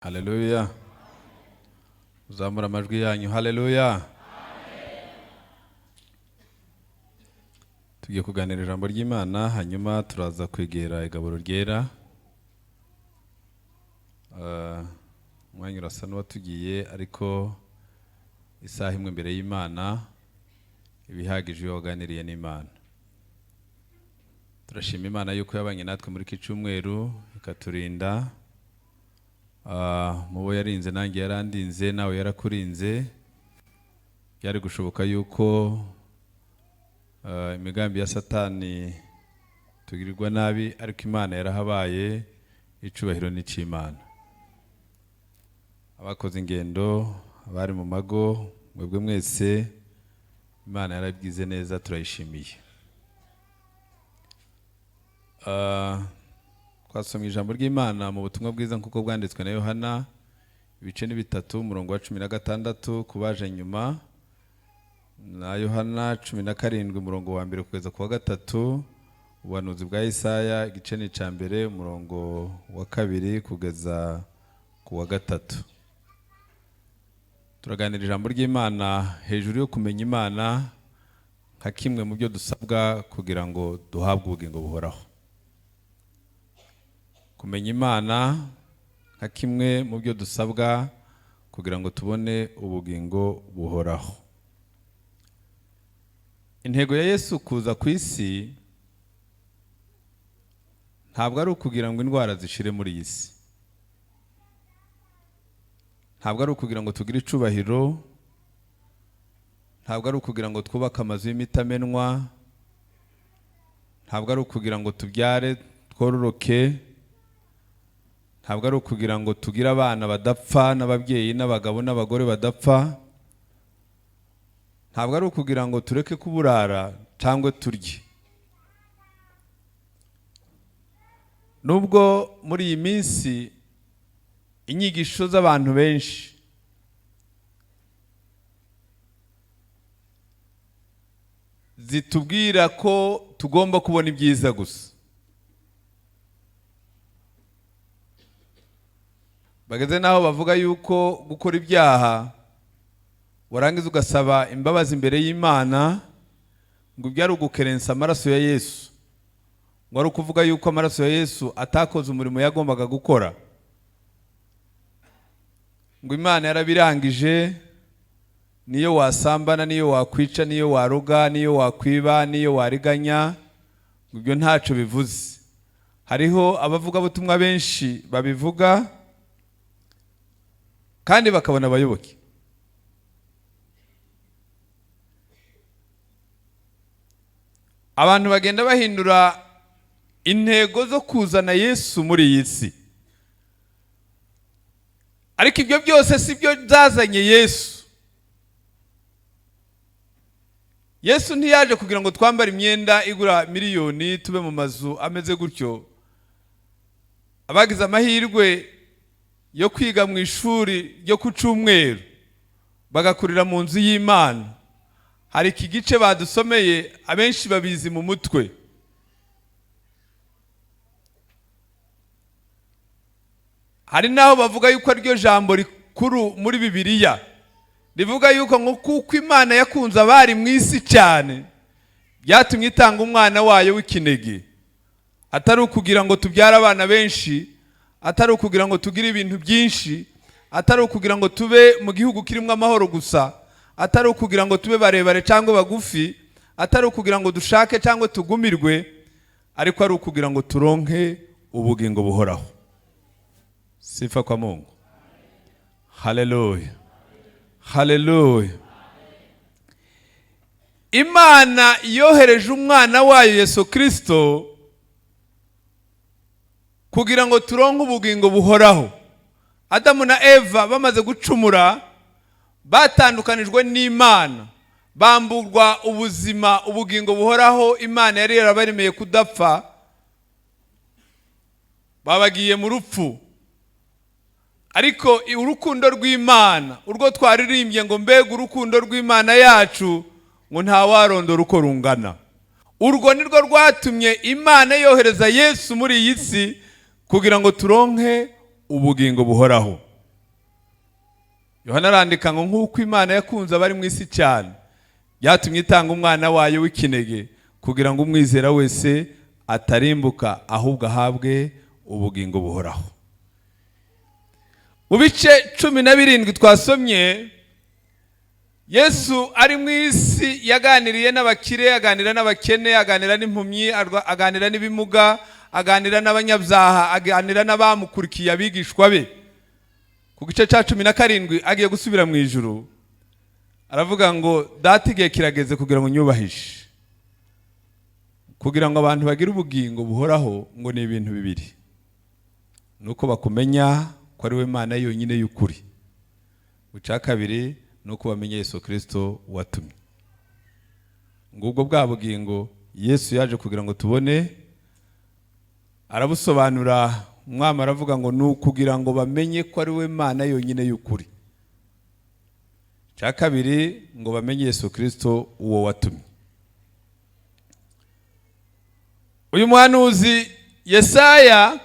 Haleluya. Uzamura amajwi yanyu. Haleluya. Tugiye kuganira ijambo ry'Imana, hanyuma turaza kwegera igaburo ryera. Umwanya urasa n'uwatugiye, ariko isaha imwe imbere y'Imana ibihagije iyo waganiriye n'Imana. Turashima Imana yuko yabanye natwe muri iki cyumweru ikaturinda. Mu bo yarinze nanjye yarandinze, nawe yarakurinze. Byari gushoboka yuko imigambi ya Satani tugirirwa nabi, ariko Imana yarahabaye. Icubahiro ni ic'Imana. Abakoze ingendo, abari mu mago, mwebwe mwese Imana yarabwize neza, turayishimiye. Twasomye ijambo ry'Imana mu butumwa bwiza nk'uko bwanditswe na Yohana, ibice ni 3, umurongo wa 16 kubaje nyuma, na Yohana 17 umurongo wa 1 kugeza ku wa 3, ubuhanuzi bwa Isaya igice ni ica 1 umurongo wa 2 kugeza ku wa 3. Turaganira ijambo ry'Imana hejuru yo kumenya Imana nka kimwe mu byo dusabwa kugira ngo duhabwe ubugingo buhoraho. Kumenya Imana nka kimwe mu byo dusabwa kugira ngo tubone ubugingo buhoraho. Intego ya Yesu kuza ku isi ntabwo ari ukugira ngo indwara zishire muri iyi si, ntabwo ari ukugira ngo tugire icubahiro, ntabwo ari ukugira ngo twubake amazu y'imitamenwa, ntabwo ari ukugira ngo tubyare twororoke, ntabwo ari ukugira ngo tugire abana badapfa n'ababyeyi n'abagabo n'abagore badapfa, ntabwo ari ukugira ngo tureke kuburara cyangwa turye. Nubwo muri iyi minsi inyigisho z'abantu benshi zitubwira ko tugomba kubona ibyiza gusa, bageze naho bavuga yuko gukora ibyaha warangiza ugasaba imbabazi imbere y'Imana ngo ibyo ari ugukerensa amaraso ya Yesu, ngo ari ukuvuga yuko amaraso ya Yesu atakoze umurimo yagombaga gukora, ngo Imana yarabirangije, niyo wasambana, niyo wakwica, niyo waroga, niyo wakwiba, niyo wariganya, ngo ibyo ntaco bivuze. Hariho abavugabutumwa benshi babivuga kandi bakabona abayoboke. Abantu bagenda bahindura intego zo kuzana Yesu muri iyi si, ariko ibyo byose si byo byazanye Yesu. Yesu ntiyaje kugira ngo twambare imyenda igura miliyoni tube mu mazu ameze gutyo. Abagize amahirwe yo kwiga mu ishuri ryo ku cyumweru bagakurira mu nzu y'Imana, hari iki gice badusomeye abenshi babizi mu mutwe. Hari naho bavuga yuko ariryo jambo rikuru muri Bibiliya, rivuga yuko ngo kuko Imana yakunze abari mu isi cyane byatumye itanga umwana wayo w'ikinege, atari ukugira ngo tubyare abana benshi, atari ukugira ngo tugire ibintu byinshi, atari ukugira ngo tube mu gihugu kirimo amahoro gusa, atari ukugira ngo tube barebare cyangwa bagufi, atari ukugira ngo dushake cyangwa tugumirwe, ariko ari ukugira ngo turonke ubugingo buhoraho. Sifa kwa Mungu. Haleluya. Haleluya. Imana yohereje umwana wayo Yesu Kristo kugira ngo turonke ubugingo buhoraho. Adamu na Eva bamaze gucumura batandukanijwe n'Imana, bamburwa ubuzima, ubugingo buhoraho Imana yari yarabaremeye kudapfa, babagiye mu rupfu. Ariko urukundo rw'Imana, urwo twaririmbye ngo mbega urukundo rw'Imana yacu, ngo nta warondora uko rungana, urwo nirwo rwatumye Imana yohereza Yesu muri iyi si kugira ngo turonke ubugingo buhoraho. Yohana arandika ngo nk'uko Imana yakunze abari mu isi cyane, byatumye itanga umwana wayo w'ikinege kugira ngo umwizera wese atarimbuka, ahubwo ahabwe ubugingo buhoraho. Mu bice 17 twasomye, Yesu ari mu isi yaganiriye n'abakire, aganira n'abakene, aganira n'impumyi, aganira n'ibimuga, aganira n'abanyabyaha, aganira n'abamukurikiye, abigishwa be. Ku gice cya 17, agiye gusubira mu ijuru, aravuga ngo: "Data, igihe kirageze kugira ngo nyubahishe." Kugira ngo abantu bagire ubugingo buhoraho, ngo ni ibintu bibiri: ni uko bakumenya ko ari we Mana yonyine y'ukuri, icya kabiri ni uko bamenya Yesu Kirisito watumye. Ngubwo bwa bugingo Yesu yaje kugira ngo tubone. Arabusobanura umwami, aravuga ngo ni ukugira ngo bamenye ko ari we Mana yonyine y'ukuri, icya kabiri ngo bamenye Yesu Kirisito uwo watumye. Uyu muhanuzi Yesaya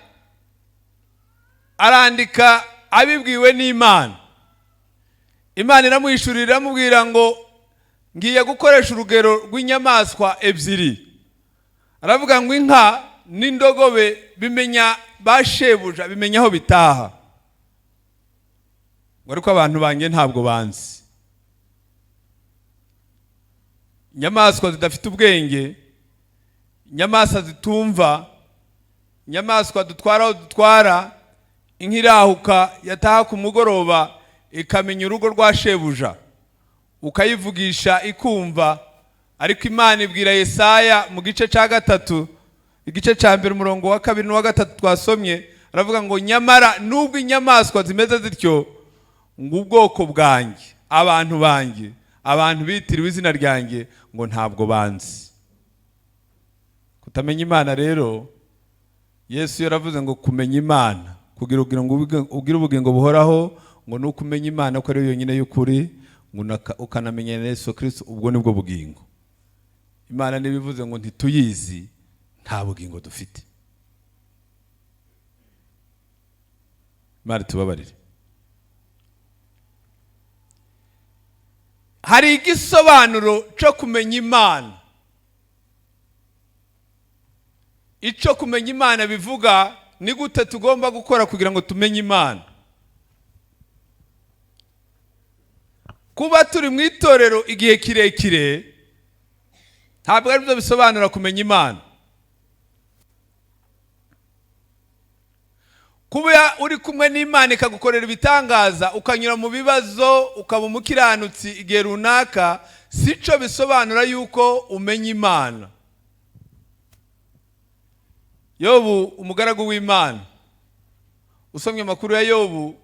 arandika abibwiwe n'Imana. Imana iramuhishurira, iramubwira ngo ngiye gukoresha urugero rw'inyamaswa ebyiri. Aravuga ngo inka n'indogobe bimenya ba shebuja, bimenya aho bitaha, ngo ariko abantu banjye ntabwo banzi. Inyamaswa zidafite ubwenge, inyamaswa zitumva, inyamaswa dutwara aho dutwara, inka irahuka, yataha ku mugoroba ikamenya urugo rwa shebuja, ukayivugisha ikumva. Ariko Imana ibwira Yesaya mu gice cya 3, igice cya 1, umurongo wa 2 n'uwa 3 twasomye, aravuga ngo nyamara nubwo inyamaswa zimeze zityo, ngo ubwoko bwanjye, abantu banjye, abantu bitiriwe izina ryanjye, ngo ntabwo banzi. Kutamenya Imana rero, Yesu yaravuze ngo kumenya Imana kugira ngo ugire ubugingo buhoraho, ngo ni ukumenya Imana ko ari yo yonyine y'ukuri, ngo ukanamenya na Yesu Kirisito, ubwo nibwo bugingo. Imana niba ivuze ngo ntituyizi, nta bugingo dufite. Imana tubabarire. Hari igisobanuro cyo kumenya Imana. Icyo kumenya Imana bivuga ni gute tugomba gukora kugira ngo tumenye Imana. Kuba turi mu itorero igihe kirekire ntabwo ari byo bisobanura kumenya Imana. Kuba uri kumwe n'Imana ikagukorera ibitangaza, ukanyura mu bibazo, ukaba umukiranutsi igihe runaka, si cyo bisobanura yuko umenya Imana. Yobu umugaragu w'Imana, usomye amakuru ya Yobu,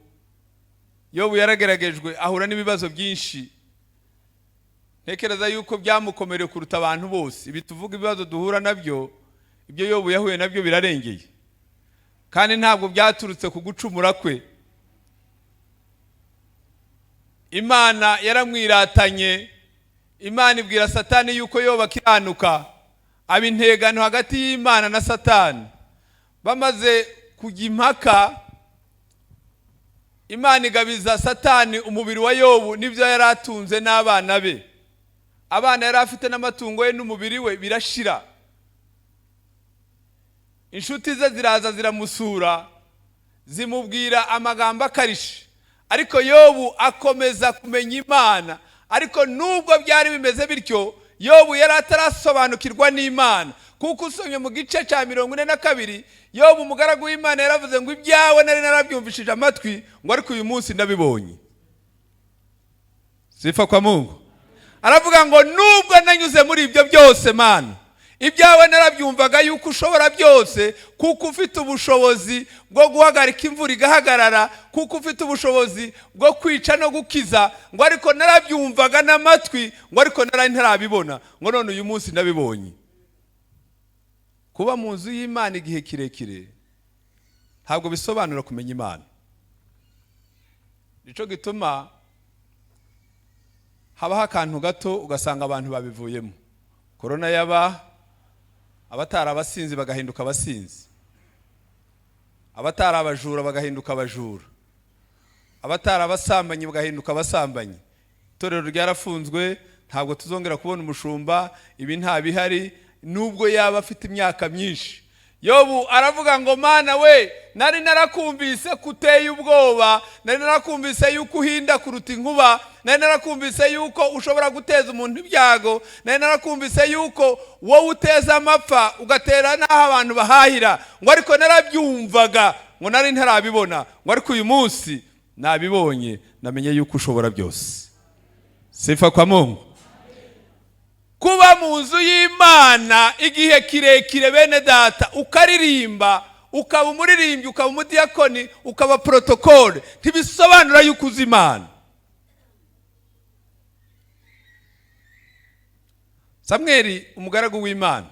Yobu yarageragejwe, ahura n'ibibazo byinshi. Ntekereza yuko byamukomereye kuruta abantu bose. Ibi tuvuga, ibibazo duhura nabyo, ibyo Yobu yahuye nabyo birarengeye, kandi ntabwo byaturutse ku gucumura kwe. Imana yaramwiratanye. Imana ibwira Satani yuko Yobu akiranuka, aba integano hagati y'Imana na Satani. Bamaze kujya impaka, Imana igabiza Satani umubiri wa Yobu n'ibyo yari atunze n'abana be. Abana yari afite n'amatungo ye n'umubiri we birashira. Inshuti ze ziraza ziramusura, zimubwira amagambo akarishe, ariko Yobu akomeza kumenya Imana. Ariko nubwo byari bimeze bityo, Yobu yari atarasobanukirwa n'Imana, kuko usomye mu gice cya 42, Yobu umugaragu w'Imana yaravuze ngo ibyawe nari narabyumvishije amatwi, ngo ariko uyu munsi ndabibonye. Sifa kwa Mungu. Aravuga ngo nubwo nanyuze muri ibyo byose, Mana, ibyawe narabyumvaga yuko ushobora byose, kuko ufite ubushobozi bwo guhagarika imvura igahagarara, kuko ufite ubushobozi bwo kwica no gukiza, ngo ariko narabyumvaga n'amatwi, ngo ariko nari ntarabibona, ngo none uyu munsi ndabibonye. Kuba mu nzu y'Imana igihe kirekire ntabwo bisobanura kumenya Imana. Nicyo gituma habaho akantu gato ugasanga abantu babivuyemo. Korona yaba, abatari abasinzi bagahinduka abasinzi, abatari abajura bagahinduka abajura. Abatari abasambanyi bagahinduka abasambanyi. Itorero ryarafunzwe, ntabwo tuzongera kubona umushumba, ibi nta bihari, nubwo yaba afite imyaka myinshi. Yobu aravuga ngo: "Mana we, nari narakumvise ko uteye ubwoba, nari narakumvise yuko uhinda kuruta inkuba, nari narakumvise yuko ushobora guteza umuntu ibyago, nari narakumvise yuko wowe uteza amapfa, ugatera n'aho abantu bahahira." Ngo ariko narabyumvaga, ngo nari ntarabibona, ngo ariko uyu munsi nabibonye, namenye yuko ushobora byose. Sifa kwa Mungu. Kuba mu nzu y'Imana igihe kirekire, bene data, ukaririmba, ukaba umuririmbyi, ukaba umudiyakoni, ukaba protocole, ntibisobanura yuko uzi Imana. Samweli, umugaragu w'Imana,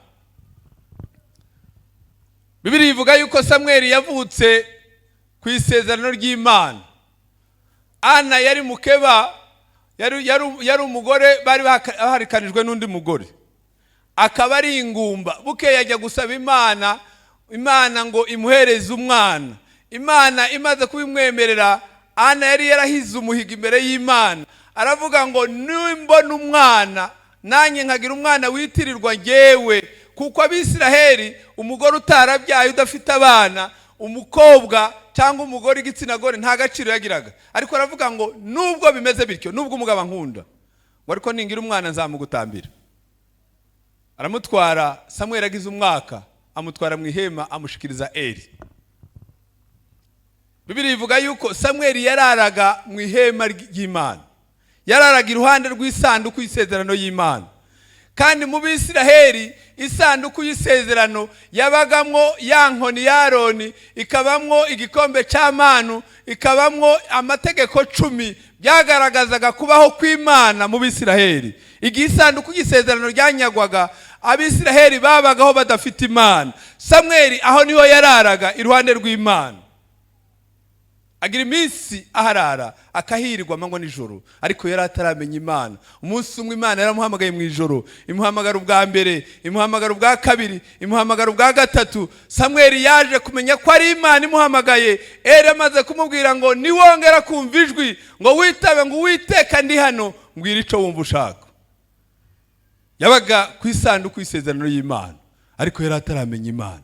Bibiliya ivuga yuko Samweli yavutse ku isezerano ry'Imana. Ana yari mukeba, yari umugore bari baharikanijwe n'undi mugore, akaba ari ingumba. Bukeye ajya gusaba Imana, Imana ngo imuhereze umwana. Imana imaze kubimwemerera, Ana yari yarahize umuhigo imbere y'Imana, aravuga ngo: "Nimbona umwana, nanjye nkagira umwana witirirwa ngewe." Kuko Abisiraheli, umugore utarabyaye, udafite abana, umukobwa cyangwa umugore, igitsina gore, nta gaciro yagiraga. Ariko aravuga ngo: "Nubwo bimeze bityo, nubwo umugabo ankunda, ngo ariko ningira umwana nzamugutambira." Aramutwara. Samweli agize umwaka, amutwara mu ihema, amushikiriza Eri. Bibiliya ivuga yuko Samweli yararaga mu ihema ry'Imana, yararaga iruhande rw'isanduku y'isezerano y'Imana. Kandi mu Bisiraheli, isanduku y'isezerano yabagamwo ya nkoni ya Aroni, ikabamwo igikombe cy'amanu, ikabamwo amategeko 10, byagaragazaga kubaho kw'Imana mu Bisiraheli. Igihe isanduku y'isezerano ryanyagwaga, Abisiraheli babagaho badafite Imana. Samweli aho niho yararaga, iruhande rw'Imana. Agira iminsi aharara, akahirwa amanywa nijoro, ariko yari ataramenya Imana. Umunsi umwe Imana yaramuhamagaye mu ijoro, imuhamagara ubwa mbere, imuhamagara ubwa kabiri, imuhamagara ubwa gatatu. Samweli yaje kumenya ko ari Imana imuhamagaye Eri amaze kumubwira ngo: "Niwongera kumva ijwi, ngo witabe, ngo 'Uwiteka, ndi hano, mbwira icyo wumva ushaka.'" Yabaga ku isanduku y'isezerano y'Imana, ariko yari ataramenya Imana.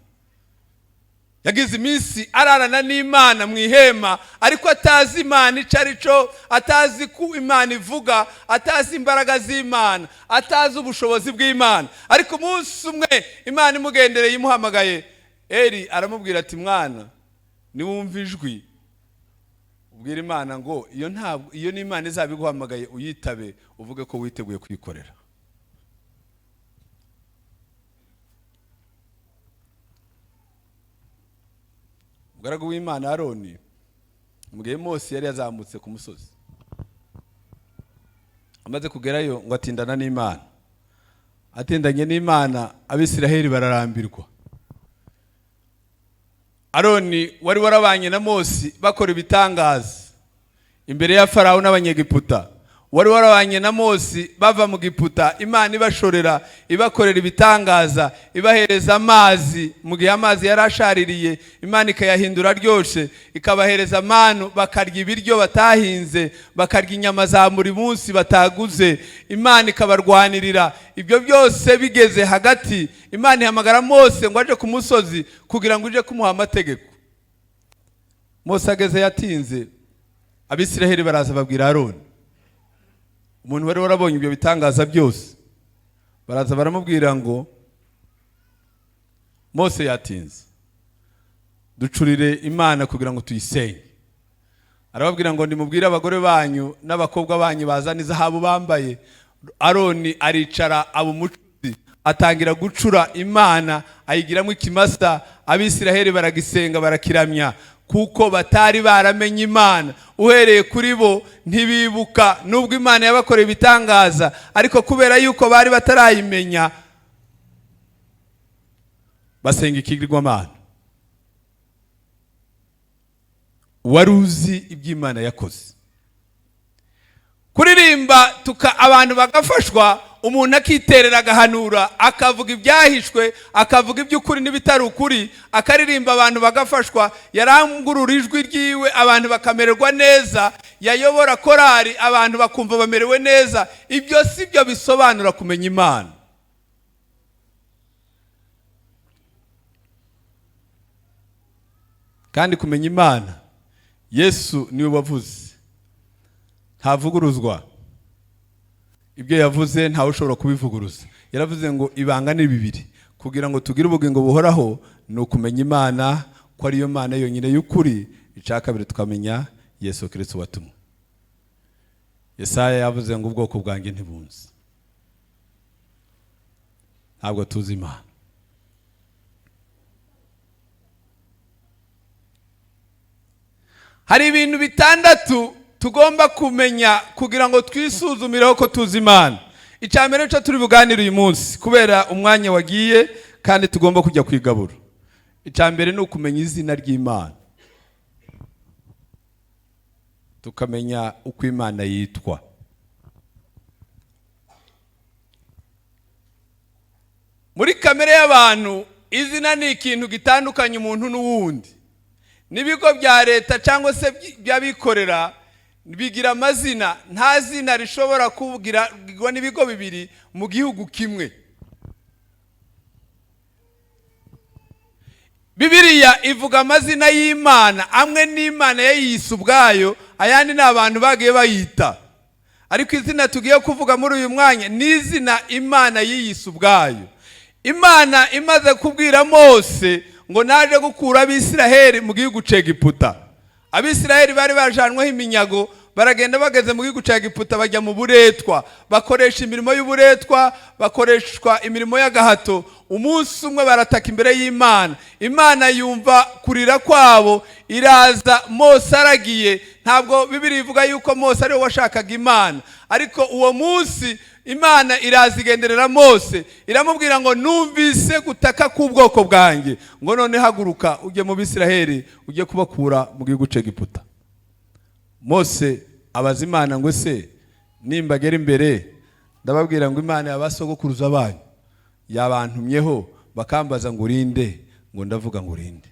Yagize iminsi ararana n'Imana mu ihema, ariko atazi Imana icyo ari cyo, atazi ko Imana ivuga, atazi imbaraga z'Imana, atazi ubushobozi bw'Imana. Ariko umunsi umwe Imana imugendereye, imuhamagaye, Eri aramubwira ati: "Mwana, niwumva ijwi, ubwira Imana ngo iyo ntabwo iyo ni Imana izaba iguhamagaye, uyitabe, uvuge ko witeguye kuyikorera." Umugaragu w'Imana Aroni, mu gihe Mose yari yazamutse ku musozi, amaze kugerayo ngo atindana n'Imana. Atindanye n'Imana, Abisiraheli bararambirwa. Aroni wari warabanye na Mose bakora ibitangaza imbere ya Farawo n'Abanyegiputa, wari warabanye na Mose bava mu Giputa, Imana ibashorera, ibakorera ibitangaza, ibahereza amazi mu gihe amazi yari ashaririye, Imana ikayahindura aryoshye, ikabahereza amanu bakarya ibiryo batahinze, bakarya inyama za buri munsi bataguze, Imana ikabarwanirira, ibyo byose bigeze hagati, Imana ihamagara Mose ngo aje ku musozi kugira ngo uje kumuha amategeko. Mose ageze yatinze, Abisiraheli baraza babwira Aroni, umuntu wari warabonye ibyo bitangaza byose. Baraza baramubwira ngo: "Mose yatinze, ducurire Imana kugira ngo tuyisenye." Arababwira ngo: "Nimubwire abagore banyu n'abakobwa banyu bazana izahabu bambaye." Aroni aricara, aba umucuzi, atangira gucura Imana, ayigiramo ikimasa. Abisiraheli baragisenga, barakiramya, kuko batari baramenye Imana. Uhereye kuri bo ntibibuka, nubwo Imana yabakoreye ibitangaza, ariko kubera yuko bari batarayimenya, basenga ikigirwamana. Wari uzi iby'Imana yakoze, kuririmba tuka abantu bagafashwa. Umuntu akiterera, agahanura, akavuga ibyahishwe, akavuga iby'ukuri n'ibitari ukuri, akaririmba abantu bagafashwa, yarangurura ijwi ryiwe abantu bakamererwa neza, yayobora korari abantu bakumva bamerewe neza. Ibyo si byo bisobanura kumenya Imana. Kandi kumenya Imana, Yesu niwe wavuze, ntavuguruzwa. Ibyo yavuze ntawe ushobora kubivuguruza. Yaravuze ngo ibanga ni bibiri kugira ngo tugire ubugingo buhoraho, ni ukumenya Imana ko ariyo Mana yonyine y'ukuri, icya kabiri tukamenya Yesu Kirisito watumwe. Yesaya yavuze ngo ubwoko bwanjye ntibunzi, ntabwo tuzi Imana. Hari ibintu bitandatu tugomba kumenya kugira ngo twisuzumireho ko tuzi Imana. Icya mbere cyo turi buganire uyu munsi, kubera umwanya wagiye kandi tugomba kujya kwigabura, icya mbere ni ukumenya izina ry'Imana, tukamenya uko Imana yitwa. Muri kamere y'abantu, izina ni ikintu gitandukanye umuntu n'uwundi. N'ibigo bya leta cyangwa se by'abikorera bigira amazina. Nta zina rishobora kubwirwa n'ibigo bibiri mu gihugu kimwe. Bibiliya ivuga amazina y'Imana, amwe n'Imana yayise ubwayo, ayandi ni abantu bagiye bayita. Ariko izina tugiye kuvuga muri uyu mwanya ni izina Imana yiyise ubwayo. Imana imaze kubwira Mose ngo naje gukura Abisiraheli mu gihugu c'Egiputa. Abisiraheli bari bajanweho iminyago, baragenda bageze mu gihugu cya Egiputa bajya mu buretwa, bakoresha imirimo y'uburetwa, bakoreshwa imirimo y'agahato. Umunsi umwe barataka imbere y'Imana, Imana yumva kurira kwabo, iraza. Mose aragiye. Ntabwo Bibiliya ivuga yuko Mose ariwe washakaga Imana, ariko uwo munsi Imana iraza igenderera Mose, iramubwira ngo numvise gutaka k'ubwoko bwanjye, ngo none haguruka ujye mu Bisiraheli ujye kubakura mu gihugu c'Egiputa. Mose abaza Imana ngo se nimbagera imbere ndababwira ngo Imana yabasogokuruza banyu yabantumyeho, bakambaza ngo urinde, ngo ndavuga ngo urinde?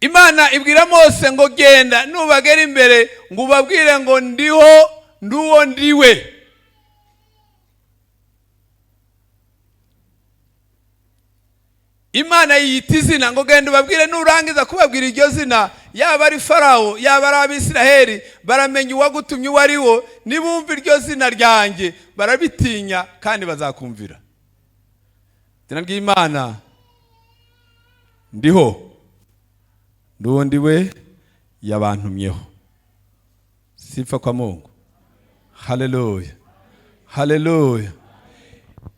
Imana ibwira Mose ngo genda nubagera imbere ngo ubabwire ngo ndiho nduwo ndiwe. Imana yiyita izina ngo genda ubabwire, nurangiza kubabwira iryo zina, yaba ari Farawo yaba ari Abisiraheli, baramenya uwagutumye uwo ari wo, nibumva iryo zina ryanjye barabitinya kandi bazakumvira. Izina ry'Imana ndiho nduwo ndiwe yabantumyeho. Sifa kwa Mungu. Haleluya, haleluya.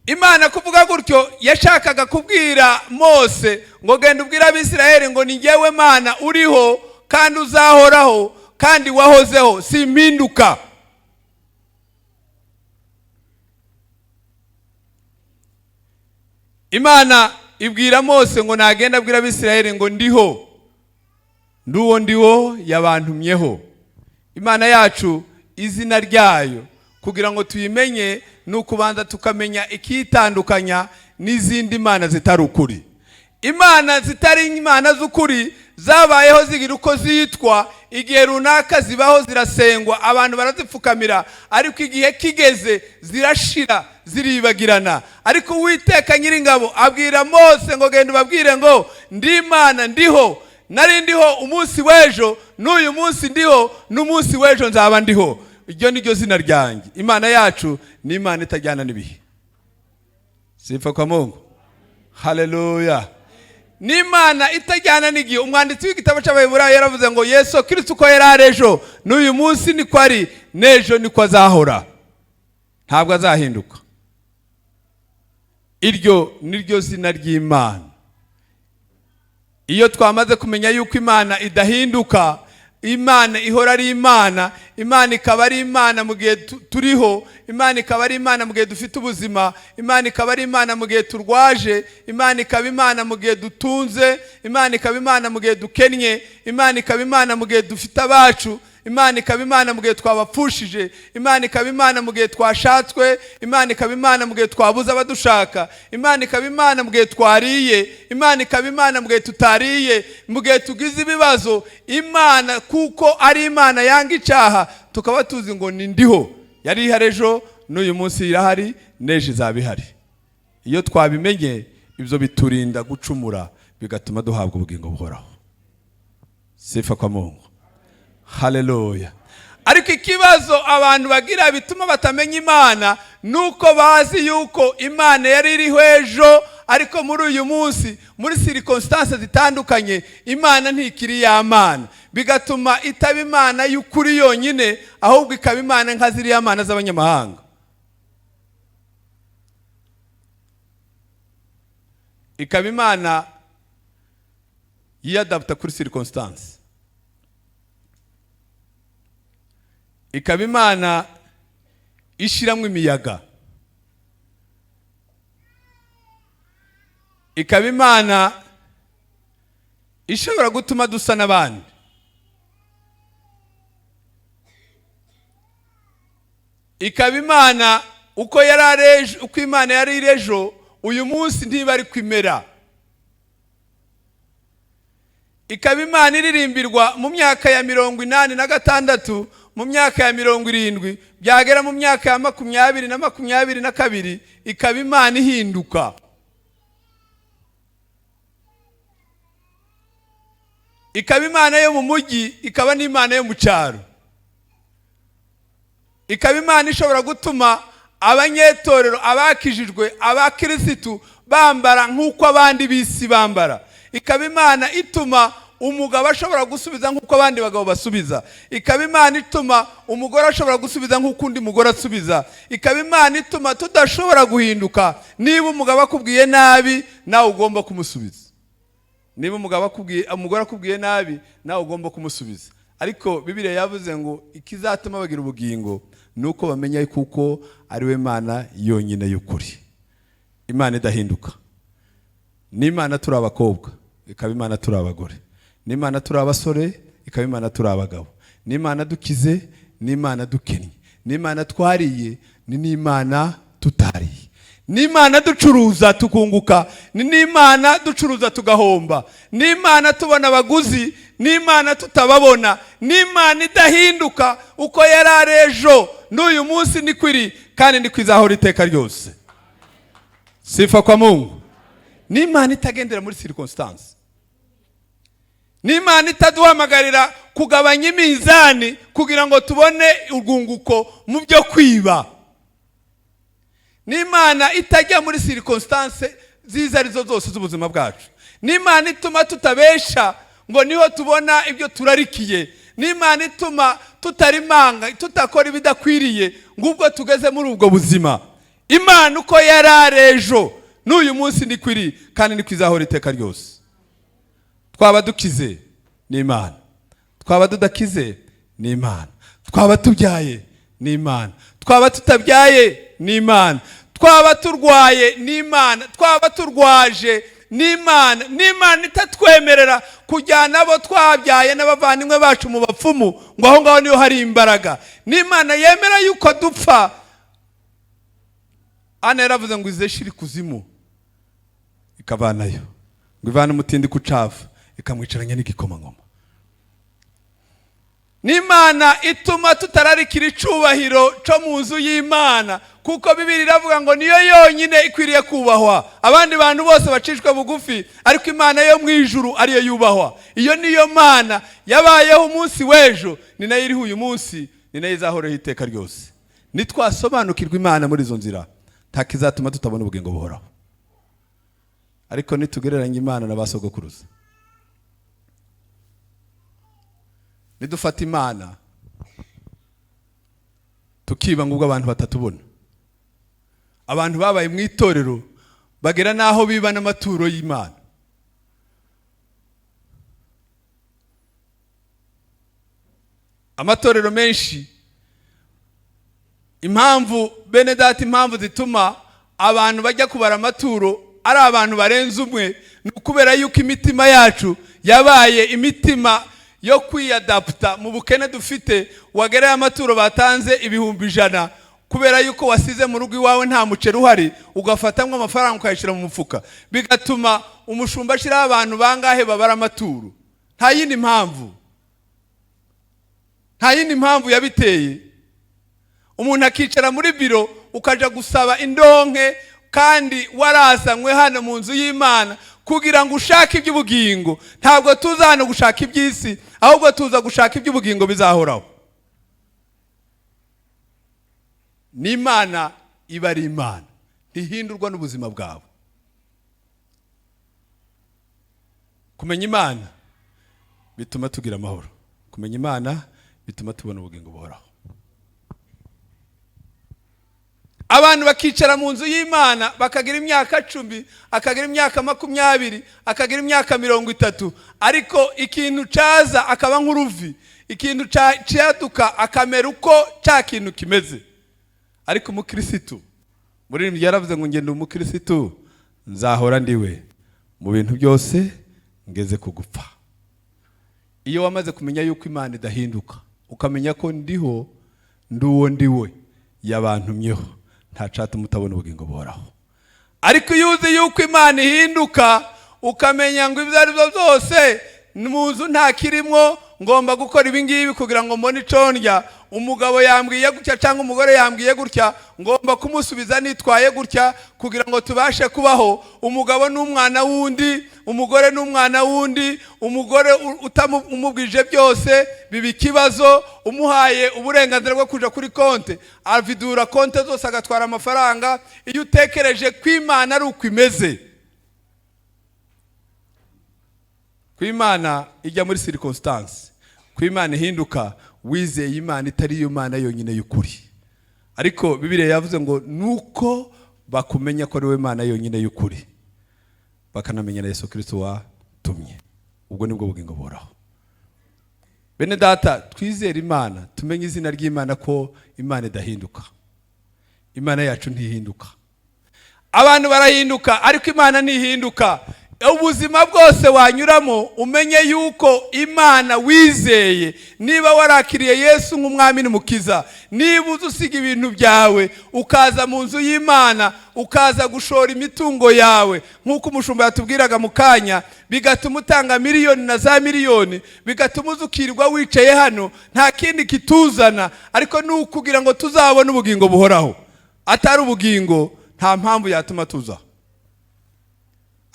Imana kuvuga gutyo yashakaga kubwira Mose ngo genda ubwire Abisiraheli ngo ni njyewe Mana uriho kandi uzahoraho kandi wahozeho, simpinduka. Imana ibwira Mose ngo nagenda abwira Abisiraheli ngo ndiho nduwo ndiwo yabantumyeho. Imana yacu izina ryayo kugira ngo tuyimenye ni ukubanza tukamenya ikitandukanya n'izindi mana zitari ukuri. Imana zitari imana z'ukuri zabayeho zigira uko zitwa, igihe runaka zibaho zirasengwa, abantu barazipfukamira, ariko igihe kigeze zirashira, ziribagirana. Ariko Uwiteka Nyiringabo abwira Mose ngo genda ubabwire ngo ndi Imana ndiho, nari ndiho umunsi w'ejo, n'uyu munsi ndiho, n'umunsi w'ejo nzaba ndiho. Iryo ni ryo zina ryanjye. Imana yacu ni Imana itajyana n'ibihe. Sifa kwa Mungu. Haleluya. Ni Imana itajyana n'igihe. Umwanditsi w'igitabo cy'Abaheburayo yaravuze ngo Yesu Kristo uko yari ari ejo n'uyu munsi niko ari, n'ejo niko azahora, ntabwo azahinduka. Iryo ni ryo zina ry'Imana. Iyo twamaze kumenya yuko Imana idahinduka, Imana ihora ari Imana, Imana ikaba ari Imana mu gihe turiho, Imana ikaba ari Imana mu gihe dufite ubuzima, Imana ikaba ari Imana mu gihe turwaje, Imana ikaba Imana mu gihe dutunze, Imana ikaba Imana mu gihe dukennye, Imana ikaba Imana mu gihe dufite abacu, Imana ikaba Imana mu gihe twabapfushije, Imana ikaba Imana mu gihe twashatswe, Imana ikaba Imana mu gihe twabuze abadushaka, Imana ikaba Imana mu gihe twariye, Imana ikaba Imana mu gihe tutariye, mu gihe tugize ibibazo. Imana kuko ari Imana yanga icyaha, tukaba tuzi ngo ni ndiho, yari ihari ejo, n'uyu munsi irahari, n'ejo izaba ihari. Iyo twabimenye, ibyo biturinda gucumura, bigatuma duhabwa ubugingo buhoraho. Sifa kwa Mungu, haleluya. Ariko ikibazo abantu bagira bituma batamenya Imana, nuko bazi yuko Imana yari iriho ejo, ariko muri uyu munsi, muri circonstances zitandukanye, Imana ntikiri ya Mana, bigatuma itaba Imana y'ukuri yonyine, ahubwo ikaba Imana nka ziriya mana z'abanyamahanga. Ikaba Imana yiyadapta kuri circonstance, ikaba Imana ishyiramo imiyaga, ikaba Imana ishobora gutuma dusa n'abandi, ikaba Imana uko yari ejo, uko Imana yari iri ejo, uyu munsi ntiba ari kwimera. Ikaba Imana iririmbirwa mu myaka ya 86, mu myaka ya 70, byagera mu myaka ya 20 na 22, ikaba Imana ihinduka. Ikaba Imana yo mu mujyi, ikaba n'Imana yo mu cyaro. Ikaba Imana ishobora gutuma abanyetorero, abakijijwe, abakirisitu bambara nk'uko abandi b'isi bambara. Ikaba Imana ituma umugabo ashobora gusubiza nk'uko abandi bagabo basubiza. Ikaba Imana ituma umugore ashobora gusubiza nk'uko undi mugore asubiza. Ikaba Imana ituma tudashobora guhinduka. Niba umugabo akubwiye nabi, nawe ugomba kumusubiza. Niba umugabo akubwiye, umugore akubwiye nabi, nawe ugomba kumusubiza. Ariko Bibiliya yavuze ngo ikizatuma bagira ubugingo ni uko bamenya kuko ari we Mana yonyine y'ukuri, Imana idahinduka. Ni Imana turi abakobwa, ikaba Imana turi abagore. Ni Imana turi abasore, ikaba Imana turi abagabo. Ni Imana dukize, ni Imana dukennye. Ni Imana twariye, ni n'Imana tutariye. Ni Imana ducuruza tukunguka, ni n'Imana ducuruza tugahomba. Ni Imana tubona abaguzi, ni Imana tutababona. Ni Imana idahinduka, uko yari ari ejo n'uyu munsi niko iri, kandi niko izahora iteka ryose. Sifa kwa Mungu. Ni Imana itagendera muri circonstance. Ni Imana itaduhamagarira kugabanya imizani kugira ngo tubone urwunguko mu byo kwiba. Ni Imana itajya muri circonstance ziza arizo zose z'ubuzima bwacu. Ni Imana ituma tutabesha ngo niho tubona ibyo turarikiye. Ni Imana ituma tutarimanga, tutakora ibidakwiriye ngo ubwo tugeze muri ubwo buzima. Imana uko yari ari ejo n'uyu munsi niko iri, kandi niko izahora iteka ryose. Twaba dukize ni Imana, twaba tudakize ni Imana, twaba tubyaye ni Imana, twaba tutabyaye ni Imana, twaba turwaye ni Imana, twaba turwaje ni Imana. Ni Imana itatwemerera kujyana abo twabyaye n'abavandimwe bacu mu bapfumu ngo aho ngaho niho hari imbaraga. Ni Imana yemera yuko dupfa. Ana yaravuze ngo izeshire ikuzimu ikavanayo, ngo ivane umutindi ku cavu ikamwicaranya n'igikomangoma. Ni Imana ituma tutararikira icubahiro co mu nzu y'Imana, kuko Bibiliya iravuga ngo niyo yonyine ikwiriye kubahwa, abandi bantu bose bacishwe bugufi, ariko Imana yo mu ijuru ariyo yubahwa. Iyo niyo Mana yabayeho umunsi w'ejo, ni nayo iriho uyu munsi, ni nayo izahoraho iteka ryose. Nitwasobanukirwa Imana muri izo nzira, ntakizatuma tutabona ubugingo buhoraho. Ariko nitugereranya Imana na ba sogokuruza, nidufata Imana tukiba ngo ubwo abantu batatubona. Abantu babaye mu itorero bagera n'aho biba n'amaturo y'Imana. Amatorero menshi, impamvu bene data, impamvu zituma abantu bajya kubara amaturo ari abantu barenze umwe, ni ukubera yuko imitima yacu yabaye imitima yo kwiyadaputa mu bukene dufite. Wagereye amaturo batanze 100,000, kubera yuko wasize mu rugo iwawe nta muceri uhari, ugafatamo amafaranga ukayashyira mu mufuka, bigatuma umushumba ashyiraho abantu bangahe babara amaturo. Nta yindi mpamvu, nta yindi mpamvu yabiteye. Umuntu akicara muri biro, ukajya gusaba indonke, kandi warazanywe hano mu nzu y'Imana kugira ngo ushake iby'ubugingo. Ntabwo tuza hano gushaka iby'isi, ahubwo tuza gushaka iby'ubugingo bizahoraho. N'Imana iba ari Imana, ntihindurwa n'ubuzima bwawe. Kumenya Imana bituma tugira amahoro, kumenya Imana bituma tubona ubugingo buhoraho. Abantu bakicara mu nzu y'Imana bakagira imyaka 10, akagira imyaka 20, akagira imyaka 30, ariko ikintu cyaza akaba nk'uruvi, ikintu cyaduka akamera uko cya kintu kimeze. Ariko umukirisitu muri yaravuze ngo ngende umukirisitu nzahora ndiwe mu bintu byose ngeze ku gupfa. Iyo wamaze kumenya yuko Imana idahinduka, ukamenya ko ndiho nduwo ndiwe yabantumyeho, ntacatuma utabona ubugingo buhoraho. Ariko iyo uzi yuko Imana ihinduka, ukamenya ngo ibyo ari byo byose mu nzu ntakirimo, ngomba gukora ibi ngibi kugira ngo mbone icyo ndya, umugabo yambwiye gutya cyangwa umugore yambwiye gutya, ngomba kumusubiza nitwaye gutya kugira ngo tubashe kubaho. Umugabo n'umwana w'undi, umugore n'umwana w'undi, umugore utamubwije byose biba ikibazo. Umuhaye uburenganzira bwo kuja kuri konte, avidura konte zose agatwara amafaranga. Iyo utekereje ko Imana ari uko imeze, ko Imana ijya muri circumstance, ko Imana ihinduka, wizeye Imana itari yo Mana yonyine y'ukuri. Ariko Bibiliya yavuze ngo nuko bakumenya ko ari we Mana yonyine y'ukuri, bakanamenya na Yesu Kristo watumye. Ubwo nibwo bugingo buhoraho. Bene data, twizere Imana, tumenye izina ry'Imana, ko Imana idahinduka. Imana yacu ntihinduka. Abantu barahinduka, ariko Imana ntihinduka. Ubuzima bwose wanyuramo, umenye yuko Imana wizeye, niba warakiriye Yesu nk'umwami n'umukiza, niba uzi usiga ibintu byawe ukaza mu nzu y'Imana, ukaza gushora imitungo yawe nk'uko umushumba yatubwiraga mu kanya, bigatuma utanga miliyoni na za miliyoni, bigatuma uza ukirirwa wicaye hano, nta kindi kituzana ariko ni ukugira ngo tuzabone ubugingo buhoraho. Atari ubugingo, nta mpamvu yatuma tuza.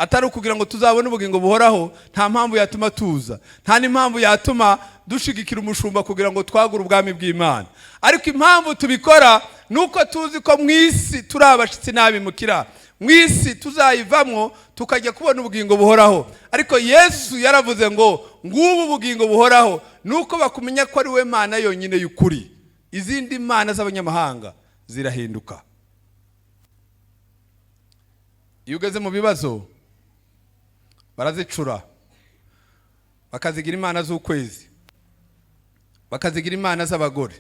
Atari ukugira ngo tuzabone ubugingo buhoraho, nta mpamvu yatuma tuza. Nta n'impamvu yatuma dushigikira umushumba kugira ngo twagure ubwami bw'Imana. Ariko impamvu tubikora ni uko tuzi ko mu isi turi abashyitsi n'abimukira, mu isi tuzayivamwo tukajya kubona ubugingo buhoraho. Ariko Yesu yaravuze ngo ngubu ubugingo buhoraho ni uko bakumenya ko ari we Mana yonyine y'ukuri. Izindi mana z'abanyamahanga zirahinduka. Iyo ugeze mu bibazo barazicura, bakazigira imana z'ukwezi, bakazigira imana z'abagore,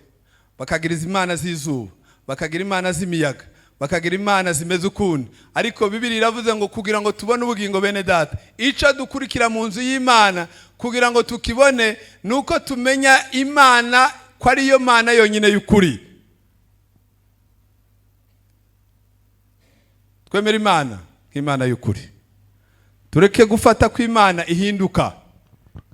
bakagira imana z'izuba, bakagira imana z'imiyaga, bakagira imana zimeze ukundi. Ariko Bibiliya iravuze ngo kugira ngo tubone ubugingo, bene data, icyo dukurikira mu nzu y'Imana kugira ngo tukibone ni uko tumenya Imana ko ariyo Mana yonyine y'ukuri. Twemere Imana nk'Imana y'ukuri, tureke gufata ko Imana ihinduka.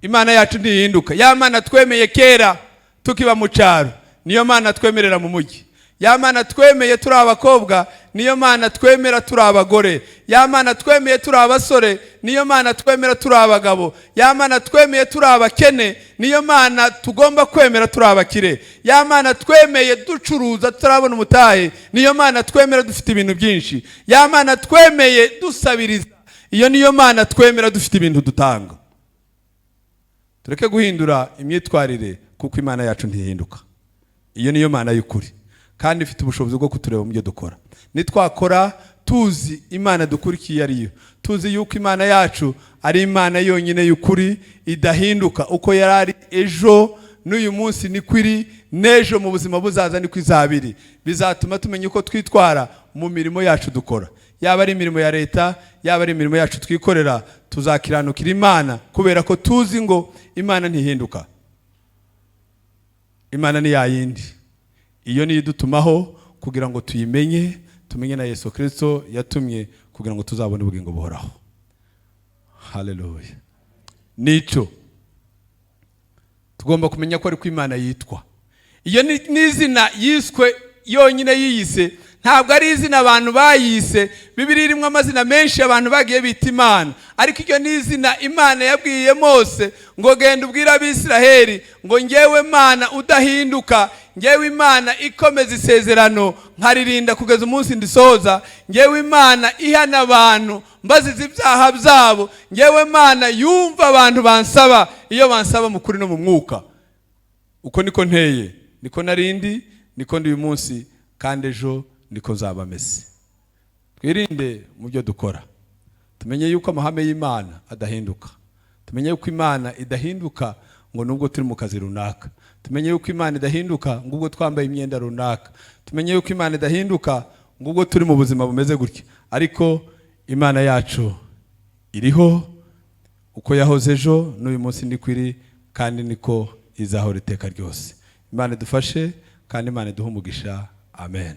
Imana yacu ntihinduka. Ya Mana twemeye kera tukiba mu cyaro, niyo Mana twemerera mu mujyi. Ya Mana twemeye turi abakobwa, niyo Mana twemera turi abagore. Ya Mana twemeye turi abasore, niyo Mana twemera turi abagabo. Ya Mana twemeye turi abakene, niyo Mana tugomba kwemera turi abakire. Ya Mana twemeye ducuruza tutarabona umutahe, niyo Mana twemera dufite ibintu byinshi. Ya Mana twemeye dusabiriza, iyo niyo Mana twemera dufite ibintu dutanga. Tureke guhindura imyitwarire, kuko Imana yacu ntihinduka. Iyo niyo Mana y'ukuri, kandi ifite ubushobozi bwo kutureba mu byo dukora. Nitwakora tuzi Imana dukurikiye ariyo, tuzi yuko Imana yacu ari Imana yonyine y'ukuri idahinduka, uko yari ari ejo n'uyu munsi niko iri, n'ejo mu buzima buzaza niko izaba iri. Bizatuma tumenya uko twitwara mu mirimo yacu dukora, yaba ari imirimo ya leta, yaba ari imirimo yacu twikorera. Tuzakiranukira Imana kubera ko tuzi ngo Imana ntihinduka. Imana ni yayindi. Iyo niyo idutumaho kugira ngo tuyimenye, tumenye na Yesu Kirisito yatumye kugira ngo tuzabone ubugingo buhoraho. Haleluya! Nicyo tugomba kumenya, ko ariko Imana yitwa. Iyo ni izina yiswe yonyine, yiyise, ntabwo ari izina abantu bayise. Bibiliya irimo amazina menshi abantu bagiye bita Imana, ariko iryo ni izina Imana yabwiye Mose ngo: "Genda ubwire Abisiraheli ngo ngewe Mana udahinduka, ngewe Imana ikomeza isezerano nkaririnda kugeza umunsi ndisoza, ngewe Imana ihana abantu mbaziza ibyaha byabo, ngewe Mana yumva abantu bansaba iyo bansaba mu kuri no mu mwuka. Uko niko nteye, niko narindi, niko ndi uyu munsi, kandi ejo niko nzaba meze." Twirinde mu byo dukora, tumenye yuko amahame y'Imana adahinduka, tumenye yuko Imana idahinduka ngo nubwo turi mu kazi runaka, tumenye yuko Imana idahinduka ngo ubwo twambaye imyenda runaka, tumenye yuko Imana idahinduka ngo ubwo turi mu buzima bumeze gutya. Ariko Imana yacu iriho uko yahoze ejo, n'uyu munsi niko iri, kandi niko izahora iteka ryose. Imana idufashe kandi Imana iduhe umugisha. Amen.